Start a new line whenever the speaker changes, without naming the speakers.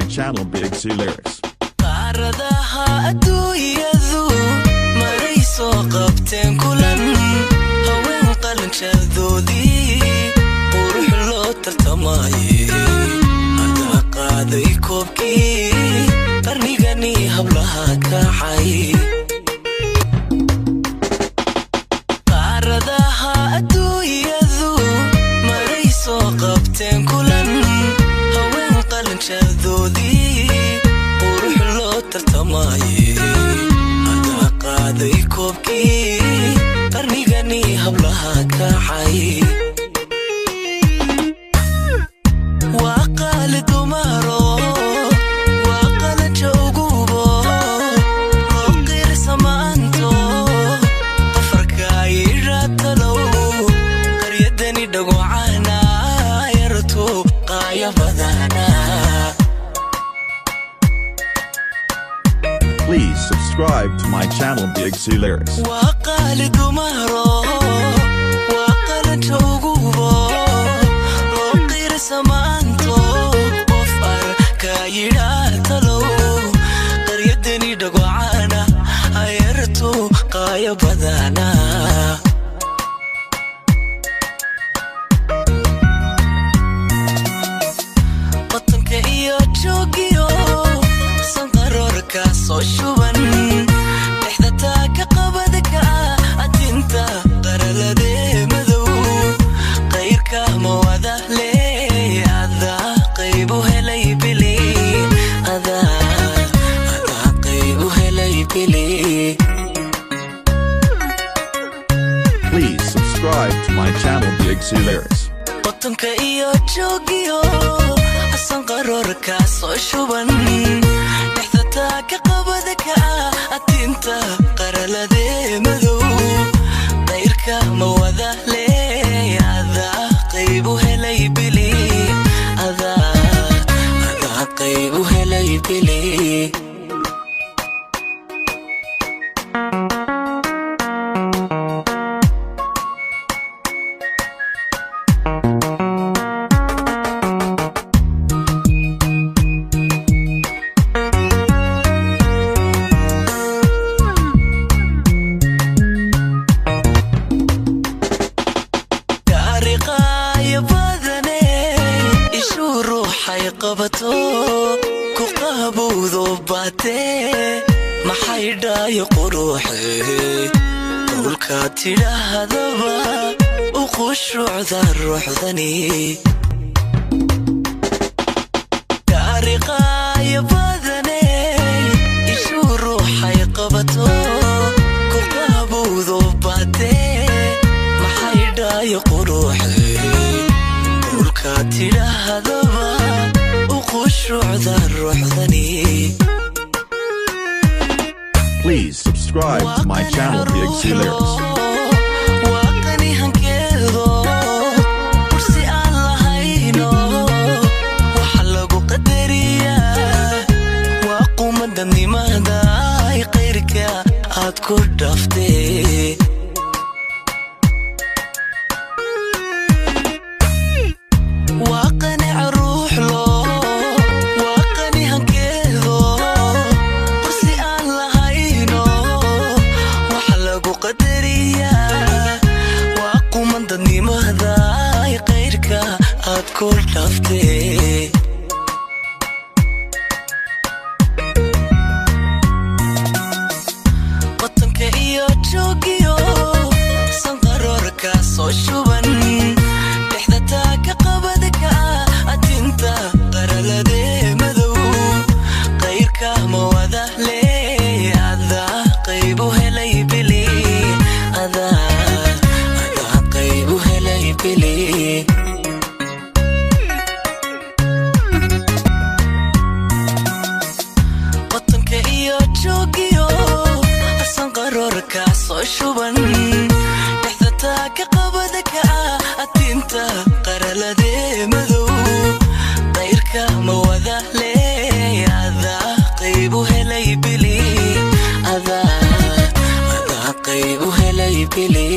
channel Big C Lyrics.
Qaaradaha adduunyadu maray soo qabteen kulan, haween qalanjadoodii qurux loo tartamaye, adaa qaaday koobkii qarnigani hablaha kacay. Qaaradaha adduunyadu maray soo qabteen kulan, haween qalanjadoodii qurux loo tartamaye, adaa qaaday koobkii qarnigani hablaha kacay. Waa qaali dumaro, waa qalanja ugubo loo qiirsamaanto, qafarkaayiraatalow qaryadani dhagocana yartu qaaya badana.
Please subscribe to my channel Big C Lyrics.
Waa qaali dumaro, waa qalanja ugubo loo qiirsamaanto, qof arkayidhaatalow qaryadani dhagocana ayartu qaaya badana. Qotonka iyo joogiyo sanqaroorka soo shuban, dhexda taaka qabadka adinta qaraladee madow, qayrka mawada leh adaa qaybu helay bili, adaa qaybu helay bili.
Please subscribe to my channel Big C Lyrics.
Qotonka iyo joogiyo sanqaroorka soo shuban, dhexda taaka qabadka atinta qaraladee madow, qayrka mawada leh adaa qaybu helay bili, adaa qaybu helay bili. Taariikhaya badane ishuu ruuxay qabato ku qabowdo baatee, maxay dhaayo quruuxe qowlkaa tidhaahdaba u khushuucda ruuxdani. Taariikhaya badane ishuu ruuxay qabato ku qabowdo baatee, maxay dhaayo quruuxe qowlkaa tidhaahdaba u khushuucda ruuxdani.
Please subscribe to my channel Big C Lyrics.
Waa qani hankeedo kursi aan lahayno waxa lagu qadariyaa, waa qumadadnimada ay qayrka aad ku dhaftay. Waa qanic ruux loo, waa qani hankeedo kursi aan lahayno waxa lagu qadariyaa, waa qumadadnimada ay qayrka aad ku dhaftay. Qotonka iyo joogiyo sanqaroorka soo shuban, dhexda taaka qabadka atinta qaraladee madow, qayrka mawada leh adaa qaybu helay bili, adaa qaybu helay bili. Qotonka iyo joogiyo sanqaroorka soo shuban, dhexda taaka qabadka atinta qaraladee madow, qayrka mawada leh adaa qaybu helay bili, adaa qaybu helay bili.